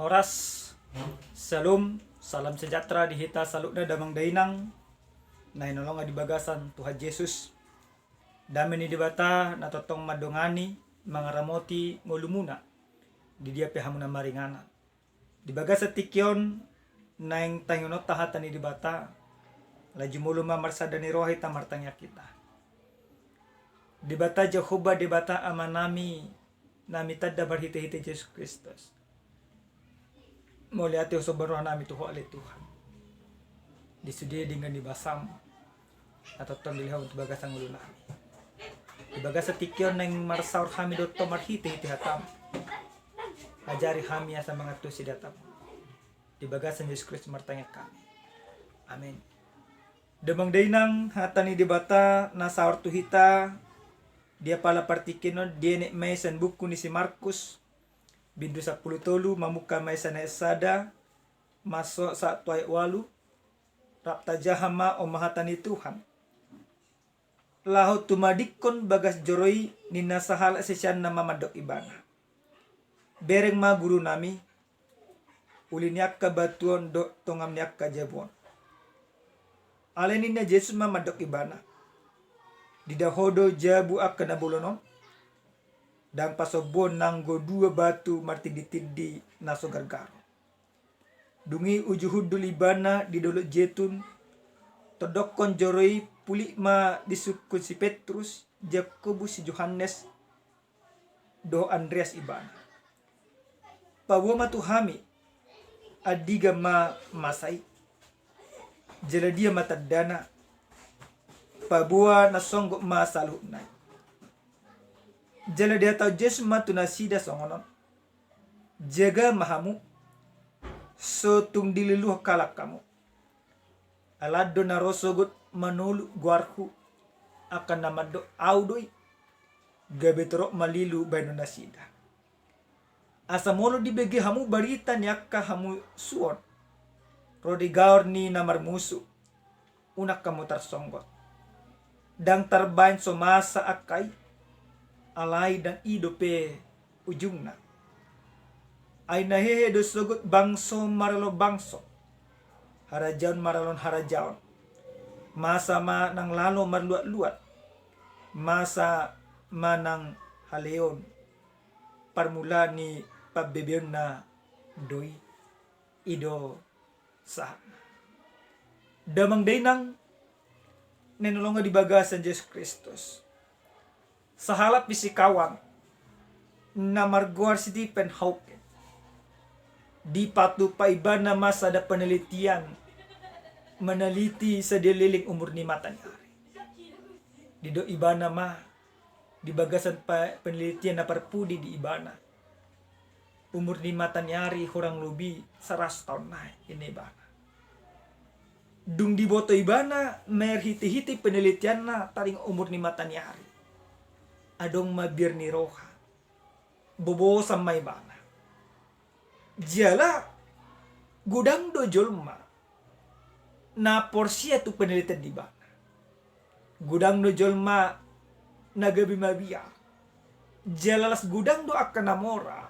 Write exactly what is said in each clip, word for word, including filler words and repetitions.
Horas, Shalom, salam sejahtera di hita saluhutna damang dainang na hinaholongan di bagasan Tuhan Jesus. Dame ni Debata na tongtong mandongani, mangaramoti ngolumuna di dia pe hamu na maringanan. Di bagasan tingki on naeng tahingothon hata ni Debata, laju molo ma marsada ni roha hita martangiang hita. Debata Jahowa, Debata Amanami na mitanda marhitehite Jesus Kristus, mauliate husomba rohanami tu Ho ale Tuhan. Di sude denggan ni basam na tongtong dilehon tu bagasan ngolunami. Di bagasan tingki on naeng marsaor hami dohot Ho marhitehite hatam. Ajari hami asa mangantusi di hatam. Di bagasan Jesus Kristus martangiang hami. Amin. Damang dainang, hata ni Debata na saor tu hita di apala partingkian on dienet ma i sian buku ni si Markus, bindu sampulu tolu, mamungka ma i sian ayat sada, masuk sahat tu ayat ualu. Rap tajaha ma on ma hata ni Tuhan. Laho tumadingkon bagas joro i ninna sahalak siseanna ma mandok Ibana: Bereng ma Gurunami, uli ni angka batu on dohot tongam ni angka jabu on. Alai ninna Jesus ma mandok ibana: Dida ho do jabu angka na bolon on? Ndang pasombuon nanggo dua batu martinditindi na so gargaro. Dung i uju hundul ibana di dolok Jetun, tondokkon joro i, pulik ma disungkun si Petrus, Jakobus, si Johannes, dohot Andreas ibana. Paboa ma tu hami, andigan ma masa i? Jala dia ma tandana? Paboa na songgot ma saluhutna i. Jala dihatahon Jesus ma tu nasida songon on: Jaga ma hamu, so tung diluluhon halak hamu. Ala do na ro sogot manoluk goarhu, angka na mandok Ahu do i, gabe torop ma lilu bahenon nasida. Asa molo dibege hamu barita ni angka hamusuon ro di gaor ni na marmusu, unang hamu tarsonggot. Ndang tarbaen so masa angka i, alai ndang i dope ujungna. Ai na hehe do sogot bangso maralon bangso, harajaon maralon harajaon. Masa ma nang lalo marluat-luat, masa ma nang haleon. Parmula ni pambebeonna do i. I do sahatna. Damang dainang na hinaholongan di bagasan Jesus Kristus, sahalak fisikawan na margoar si Stephen Hawking dipatupa ibana ma sada penelitian, meneliti sekeliling umur ni mataniari. Didok ibana ma, di bagasan pa-, penelitian na parpudi di ibana, umur ni mataniari hurang lobi saratus taon nai, ninna ibana. Dung diboto ibana marhitehite penelitianna taringot umur ni mataniari, adong ma biar ni roha, bobosan ma ibana. Jala godang do jolma na porsea tu penelitian ni ibana. Godang do jolma na gabe mabiar. Jala las godang do angka na mora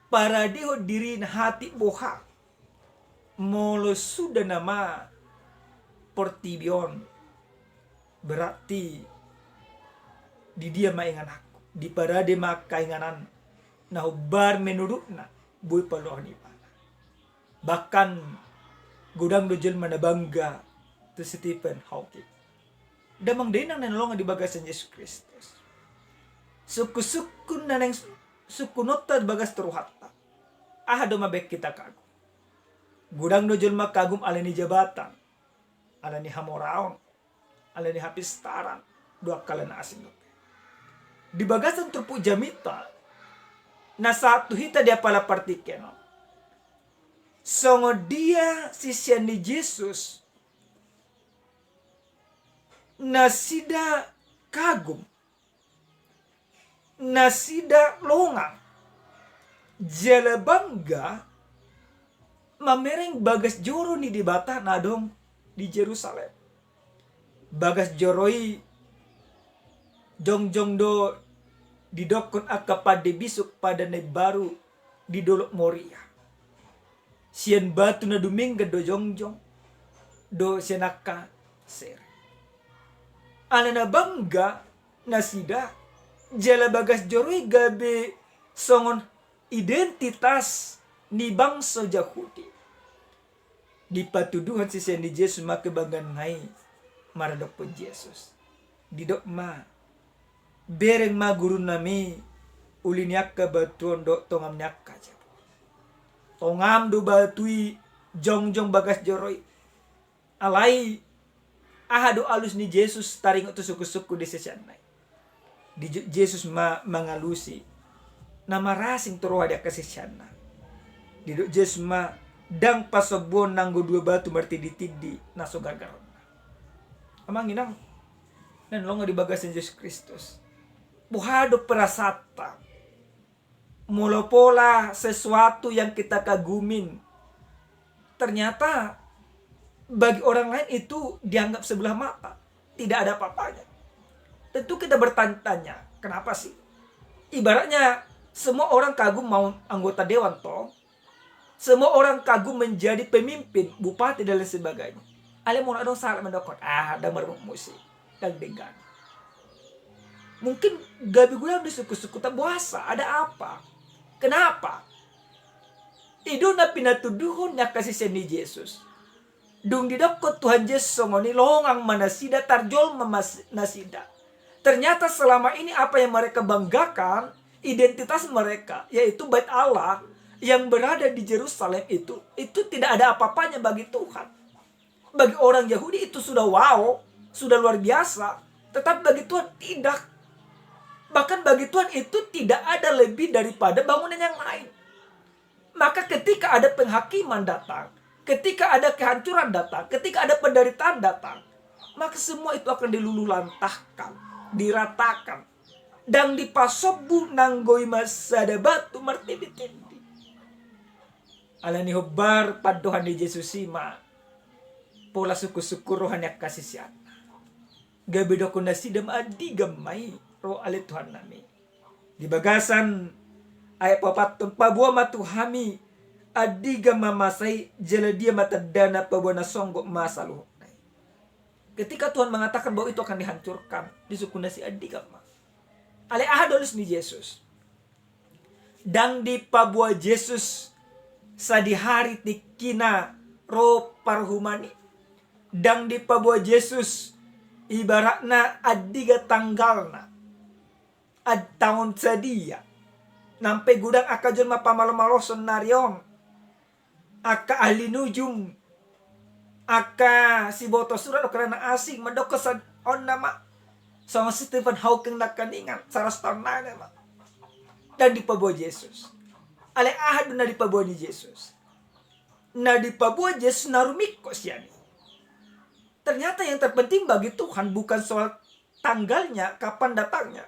paradehon dirina hatiboha. Molo suda nama portibi on, berarti di dia ma ingananku? Diparade ma angka inganan na hombar menurutna boi paluahon ibana. Bahkan godang do jelma na bangga tu Stephen Hawking. Damang dainang na hinaholongan di bagasan Jesus Kristus, sungkun-sungkun na naeng sungkunonta di bagas rohanta, aha do ma baen hita kagum? Godang do jelma kagum ala ni jabatan, ala ni hamoraon, ala ni hapistaran, dohot angka na asing dope. Di bagasan turpuk jamita na sahat tu hita di apala partingkian on, songon dia sisean ni Jesus, nasida kagum, nasida longang jala bangga mamereng bagas joro ni Debata na adong di Jerusalem. Bagas joro i jongjong do didokkon angka pande bisuk, pande na imbaru, di Dolok Moria. Sian batu na dumenggan do jongjong, dohot sian angka sere. Alana bangga nasida, jala bagas joro i gabe songon identitas ni bangso Jahudi. Dipatuduhon sisean ni Jesus ma kebanggaan na i maradophon Jesus. Didok ma, bereng ma gurunami uli ni angka batu on dohot tongam ni angka jabu. Tongam do batu i jongjong bagas joro i. Alai aha do alus ni Jesus taringot tu sungkun-sungkun ni siseanna i? Dijou Jesus ma mangalusi na marasing tu roha ni angka siseanna. Didok Jesus ma, ndang pasombuon nanggo dua batu martindi-tindi na so gargaronna. Amang inang na hinaholongan di bagasan Jesus Kristus, boha do perasaanta molo pola sesuatu yang kita kagumin ternyata bagi orang lain itu dianggap sebelah mata, tidak ada apa-apanya? Tentu kita bertanya-tanya, kenapa sih? Ibaratnya semua orang kagum mau anggota dewan, toh? Semua orang kagum menjadi pemimpin, bupati dan lain sebagainya. Alai molo adong sahalak mandokhon, ah, ndang marmusikmusik, ndang denggan. Mungkin gabe godang di sungkun-sungkunta, boasa, ada apa? Kenapa? I do na pinatuduhon ni angka sisean ni Jesus. Dung didokhon Tuhan Jesus songon i, longang ma nasida, tarjolma ma nasida. Ternyata selama ini apa yang mereka banggakan, identitas mereka, yaitu Bait Allah yang berada di Jerusalem itu, itu tidak ada apa-apanya bagi Tuhan. Bagi orang Yahudi itu sudah wow, sudah luar biasa. Tetapi bagi Tuhan tidak. Bahkan bagi Tuhan itu tidak ada lebih daripada bangunan yang lain. Maka ketika ada penghakiman datang, ketika ada kehancuran datang, ketika ada penderitaan datang, maka semua itu akan diluluhlantahkan, diratakan. Ndang dipasombu nanggo i ma sada batu martindi-tindi. Alani hombar pandohan ni Jesus i ma pola sungkun-sungkun roha ni angka siseanna. Gabe didokhon nasida ma, andigan ma i ro ale Tuhannami. Di bagasan ayat paopathon, paboa ma tu hami andigan ma masa i, jala dia ma tandana paboa na songgop ma saluhutna i. Ketika Tuhan mengatakan bahwa itu akan dihancurkan, disungkun nasida andigan ma. Alai aha do alus ni Jesus? Ndang dipaboa Jesus sadihari tingkina ro parhuman i. Ndang dipaboa Jesus ibaratna andigan tanggalna, ad-, taon sadia. Nang pe godang angka jolma pamalo-maloshon na ari on, angka ahli nujum, angka siboto surat, angka na asing, mandokhon sa-, on nama songon Stephen Hawking nangkiningan, saratus taon nai nama. Ndang dipaboa Jesus. Alai aha do na dipaboa ni Jesus? Na dipaboa Jesus na rumingkot sian i. Ternyata yang terpenting bagi Tuhan bukan soal tanggalnya, kapan datangnya,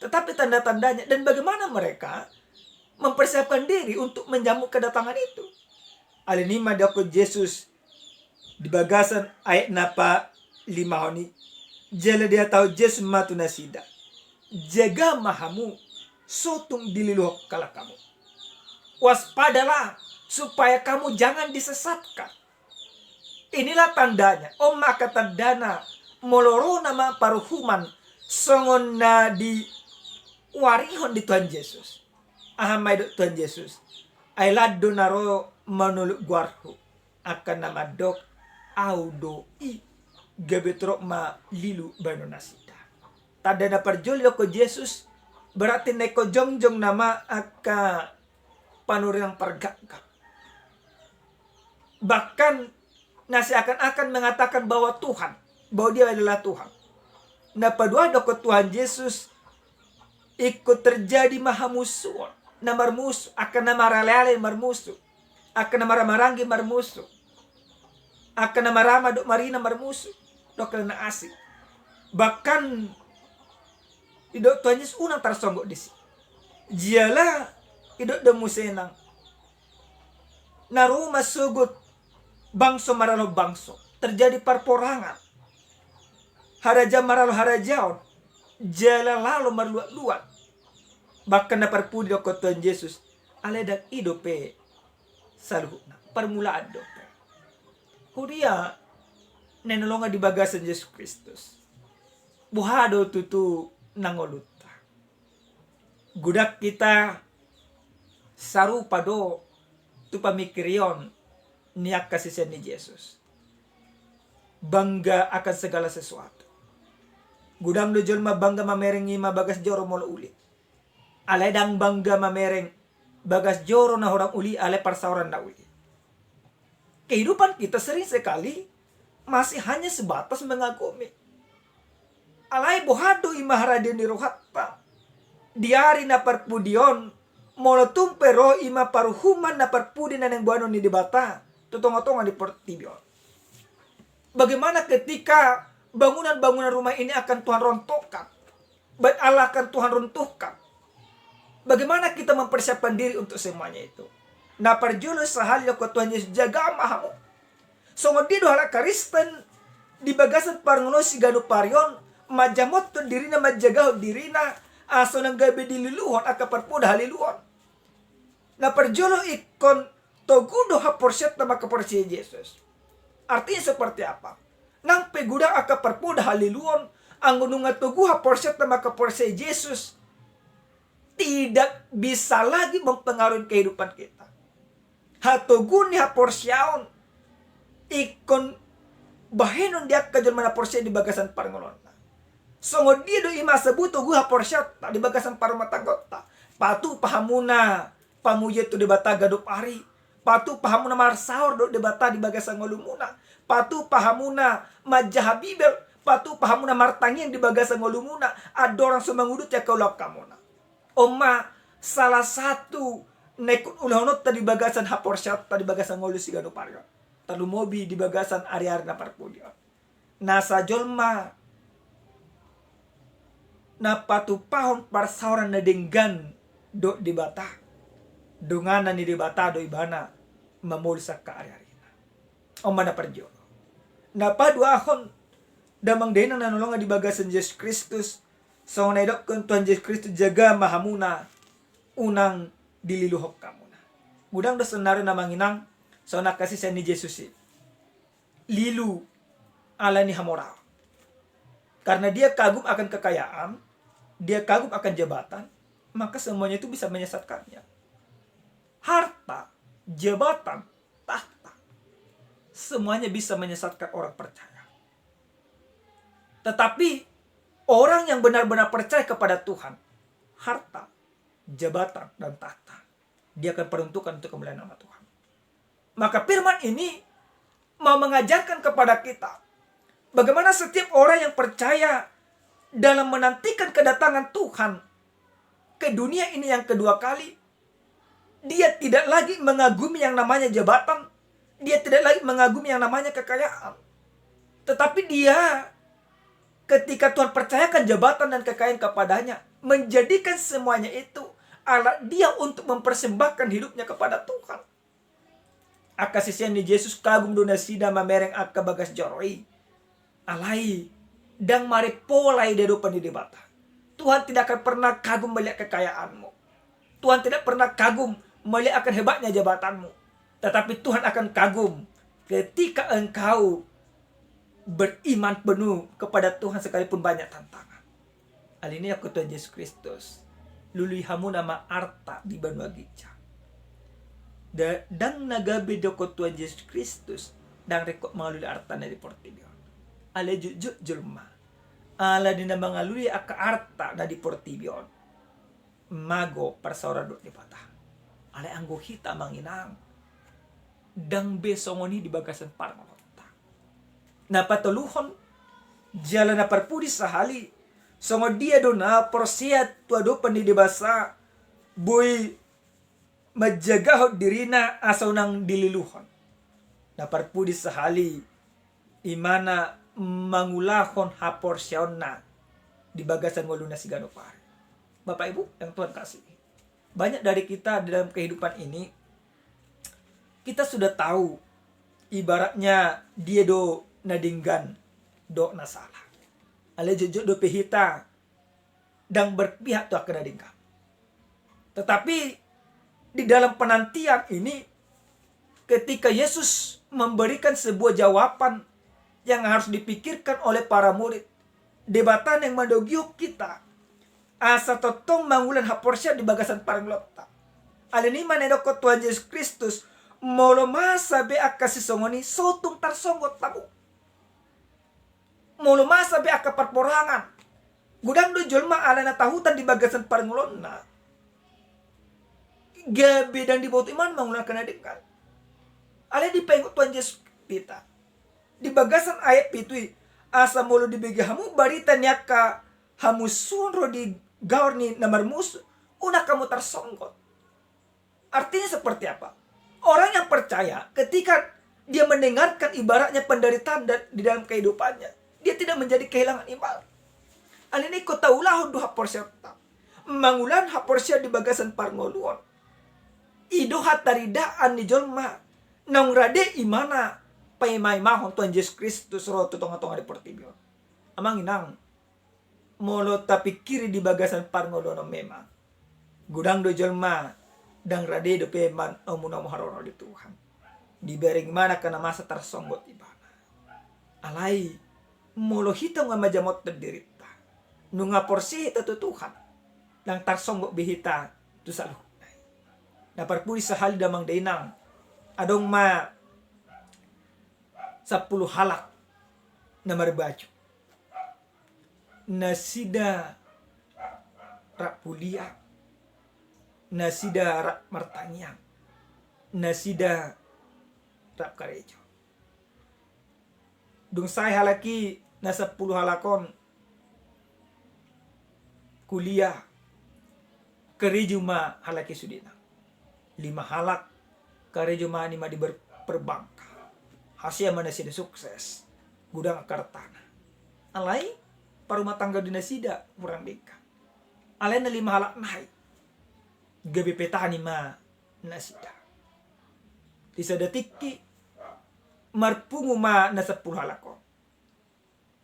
tetapi tanda-tandanya dan bagaimana mereka mempersiapkan diri untuk menyambut kedatangan itu. Alani i ma didokhon Jesus di bagasan ayat na palimahon i, jala dihatahon Jesus ma tu nasida, jaga ma hamu, so tung dililuhon halak hamu. Waspadalah supaya kamu jangan disesatkan. Inilah tandanya, on ma angka tandana, molo ro nama parhuman songon na diwarihon di Tuhan Jesus. Aha ma didok Tuhan Jesus? Ai lan do na ro manoluk goarhu, angka na mandok, Ahu do i, gabe torop ma lilu baenon nasida. Tanda na parjolo didokhon Jesus, berarti na ingkon jongjong nama angka panurirang pargakgak. Bahkan na seakan-akan mengatakan bahwa Tuhan, bahwa dia adalah Tuhan. Na paduahon didokhon Tuhan Jesus, ingkon terjadi ma hamusuon, na marmusu, angka na maraleale marmusu, angka na marhahamaranggi marmusu, angka na marama dohot marina marmusu dohot angka na asing. Bahkan didok Tuhan Jesus unang tarsonggot disi. Jala didok do muse nang, na ro ma sogot bangso maralahon bangso, terjadi parporangan, harajaon maralahon harajaon, jala lalo marluat-luat. Bahkan na parpudi didokhon Tuhan Jesus, Alai ndang i dope saluhutna, parmulaan dope. Huria na hinaholongan di bagasan Jesus Kristus, boha do tutu na ngolunta? Godang hita sarupa do tu pamingkirion ni angka sisean ni Jesus. Bangga akan segala sesuatu. Godang do jolma bangga mamereng i ma bagas joro molo uli. Alai ndang bangga mamereng bagas joro na hurang uli alai parsaoran na uli. Kehidupan kita sering sekali masih hanya sebatas mengagumi. Alai boha do i ma haradeon ni rohanta di ari na parpudi on, molo tung pe ro i ma paruhuman na parpudi na naeng boanon ni Debata tu tonga-tonga ni portibi on? Bagaimana ketika bangunan-bangunan rumah ini akan Tuhan rontohkan? Bait Allah akan Tuhan runtuhkan. Bagaimana kita mempersiapkan diri untuk semuanya itu? Na parjolo sahali didok Tuhan Jesus, jaga ma hamu. Songon dia do halak Kristen di bagasan parngoluon siganup ari on, manjamothon dirina, manjagahon dirina, asa unang gabe dililuhon angka parpoda haliluon. Na parjolo ingkon togu do haporseaonta mangkaporseai Jesus. Artinya seperti apa? Nang pe godang angka parpoda haliluon, anggo nunga togu haporseaonta mangkaporseai Jesus, tidak bisa lagi mempengaruhi kehidupan kita. Hatoguon ni haporseaon ingkon bahenon di angka jolma na porsea di bagasan parngoluonna. Songon dia do i ma asa boi togu haporseaonta di bagasan parrumatanggaonta? Patupa hamuna pamujion tu Debata ganup ari. Patupa hamuna marsaor dohot Debata di bagasan ngolumuna. Patupa hamuna manjaha Bibel. Patupa hamuna martangiang di bagasan ngolumuna andorang so manguduti angka ulaon hamuna. On ma salah satu na ingkon ulahononta di bagasan haporseaonta di bagasan ngolu siganup ari on, tarlumobi di bagasan ari-ari na parpudi on. Nasa jolma na patupahon parsaoran na denggan dohot Debata, donganan ni Debata do ibana mamolus angka ari-arina. On ma na parjolo. Na paduahon, damang dainang na hinaholongan di bagasan Jesus Kristus, songon na didokkon Tuhan Jesus Kristus, jaga ma hamuna unang dililuhon hamuna. Godang do saonari na manginang songon angka sisean ni Jesus i, lilu ala ni hamoraon. Karena dia kagum akan kekayaan, dia kagum akan jabatan, maka semuanya itu bisa menyesatkannya. Harta, jabatan, tahta, semuanya bisa menyesatkan orang percaya. Tetapi orang yang benar-benar percaya kepada Tuhan, harta, jabatan, dan tahta, dia akan peruntukkan untuk kemuliaan nama Tuhan. Maka firman ini mau mengajarkan kepada kita bagaimana setiap orang yang percaya dalam menantikan kedatangan Tuhan ke dunia ini yang kedua kali, dia tidak lagi mengagumi yang namanya jabatan, dia tidak lagi mengagumi yang namanya kekayaan. Tetapi dia, ketika Tuhan percayakan jabatan dan kekayaan kepadanya, menjadikan semuanya itu alat dia untuk mempersembahkan hidupnya kepada Tuhan. Angka sisean ni Jesus kagum do nasida mamereng angka bagas joro i. Alai ndang marpola i di adopan ni Debata. Tuhan tidak akan pernah kagum melihat kekayaanmu. Tuhan tidak pernah kagum melihat akan hebatnya jabatanmu. Tetapi Tuhan akan kagum ketika engkau beriman penuh kepada Tuhan sekalipun banyak tantangan. Alani i didok Tuhan Jesus Kristus, lului hamuna ma arta di banua ginjang. Da-, ndang na gabe didok Tuhan Jesus Kristus ndang ringkot mangalului artana di portibi on. Alai jotjot jolma, ala ni na mangalului angka arta na di portibi on, mago parsaoran dohot Debata. Alai anggo hita, amang inang, ndang be songon i di bagasan parngoluonta. Na patoluhon, jala na parpudi sahali, songon dia do na porsea tu adopan ni Debata boi manjagahon dirina asa unang dililuhon? Na parpudi sahali, imana mangulahon haporseaonna di bagasan ngoluna siganup ari. Bapak Ibu yang Tuhan kasihi, banyak dari kita di dalam kehidupan ini, kita sudah tahu ibaratnya dia do na denggan dohot na sala. Alai jotjot dope hita ndang berpihak tu angka na denggan. Tetapi Di dalam penantian ini, ketika Yesus memberikan sebuah jawaban yang harus dipikirkan oleh para murid, Debata naeng mandongihon hita asa tongtong mangulang haporseaon di bagasan parngoluonta. Alani i ma na didokkon Tuhan Jesus Kristus, molo masa be angka sisongon i, so tung tarsonggot hamu. Molo masa be angka parporangan, godang do jolma ala na tahutan di bagasan parngoluonna, gabe ndang diboto imana mangulahon na denggan. Alai dipaingot Tuhan Jesus hita di bagasan ayat pitu i, asa molo dibege hamu barita ni angka hamusuon ro di gaor ni na marmusu, unang hamu tarsonggot. Artinya seperti apa? Orang yang percaya, ketika dia mendengarkan ibaratnya penderitaan da-, di dalam kehidupannya, dia tidak menjadi kehilangan iman. Alani i ingkon taulahon do haporseaonta, mangulahon haporseaon di bagasan parngoluon. I do hataridaan ni jolma naung rade imana paimaimahon Tuhan Jesus Kristus ro tu tongatonga ni portibi on. Amang inang, molo tapingkiri di bagasan parngoluon on memang, godang do jolma ndang rade dope manumunu harorongan di Tuhan. Dibereng imana angka na masa tarsonggot ibana. Alai molo hita nunga majamothon dirinta, nunga porsea hita tu Tuhan, ndang tarsonggot be hita tu saluhutna i. Na parpudi sahali damang dainang, adong ma sampulu halak na marbaju. Nasida rap kuliah, nasida rap martangiang, nasida rap karejo. Dung sae halak i, na sampulu halak on kuliah, karejo ma halak i sudena. Lima halak karejo ma nian ma di ber-, perbankan. Hasea ma nasida sukses, godang angka artana. Alai parumatanggaon di nasida hurang denggan. Alai na lima halak nai gabe petani ma nasida. Di sada tingki marpungu ma na sampulu halak on.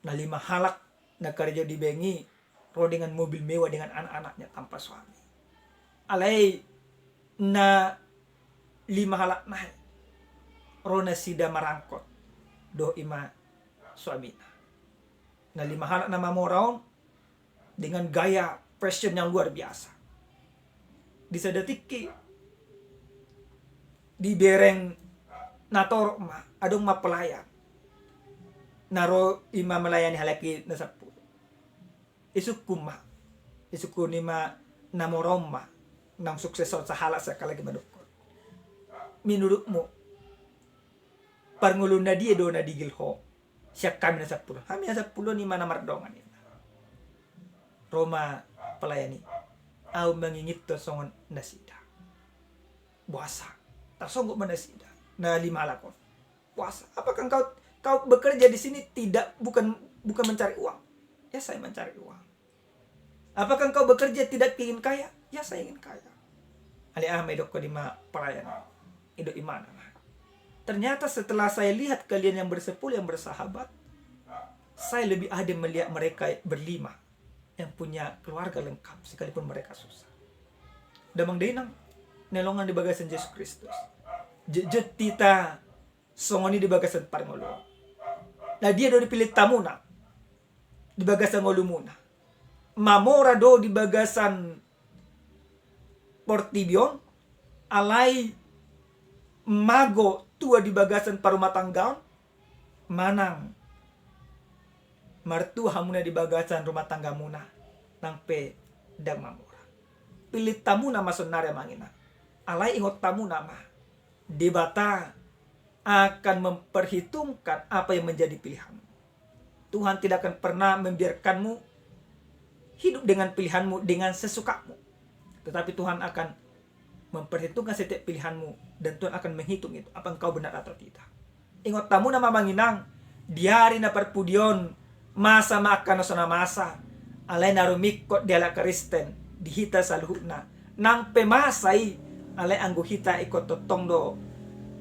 Na lima halak na karejo di bank i ro dengan mobil mewah dengan anak-anaknya tanpa suami. Alai na lima halak nai ro nasida marangkot dohot ima suamina. Na lima halak na mamora on dengan gaya fashion yang luar biasa. Di sada tingki dibereng na torop ma, adong ma pelayan na ro ima melayani halak i na sampulu. Isungkun ma, isungkun ima na mora on ma, naung sukses on sahalak sahalak i mandokkon, menurutmu parngoluon na dia do na digel ho sian hami na sampulu? Hami na sampulu on ima na mardongan, ninna. Ro ma pelayan i, au manginginhon songon nasida. Boasa? Tarsonggot ma nasida na lima halak on. Boasa? Apakah engkau, kau bekerja di sini tidak, bukan, bukan mencari uang? Ya, saya mencari uang. Apakah engkau bekerja tidak ingin kaya? Ya, saya ingin kaya. Alai aha ma didokkon ima pelayan i? Didok imana ma, ternyata setelah saya lihat kalian yang bersepuluh, yang bersahabat, saya lebih adem melihat mereka berlima yang punya keluarga lengkap sekalipun mereka susah. Damang dainang na hinaholongan di bagasan Jesus Kristus, jotjot hita songon i di bagasan parngoluon. Na dia do dipillit hamuna di bagasan ngolumuna? Mamora do di bagasan portibi on, alai mago tua di bagasan parumatanggaon, manang martua hamuna di bagasan rumah tanggamuna, nang pe ndang mamora? Pillit hamuna ma saonari, amang inang. Alai ingot hamuna ma, Debata akan memperhitungkan apa yang menjadi pilihanmu. Tuhan tidak akan pernah membiarkanmu hidup dengan pilihanmu, dengan sesukamu. Tetapi Tuhan akan memperhitungkan setiap pilihanmu, dan Tuhan akan menghitung itu, apa engkau benar atau tidak. Ingot hamuna ma, amang inang, di ari na parpudi on, masa ma angka na so na masa, alai na rumingkot di halak Kristen, di hita saluhutna, nang pe masa i, alai anggo hita ingkon tongtong do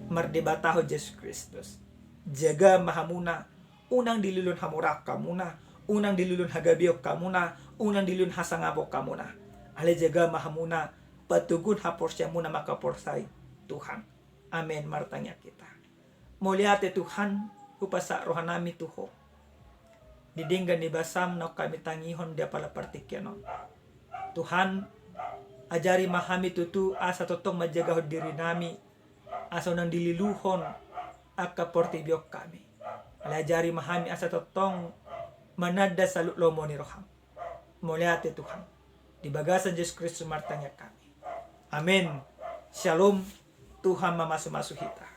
mardebatahon Jesus Kristus. Jaga ma hamuna, unang dilului hamoraon hamuna, unang dilului hagabeon hamuna, unang dilului hasangapon hamuna. Alai jaga ma hamuna patogun haporseaonmuna mangkaporsai Tuhan. Amen. Martangiang hita. Mauliate Tuhan, hupasahat rohanami tu Ho di denggan ni basaM naung hami tangihon di apala partingkian on. Tuhan, ajari ma hami tutu asa tongtong manjagahon dirinami, asa unang dililuhon angka portibi on hami. Alai ajari ma hami asa tongtong mananda saluhut lomo ni rohaM. Mauliate Tuhan. Di bagasan Jesus Kristus martangiang hami. Amen. Shalom. Tuhan mamasumasu hita.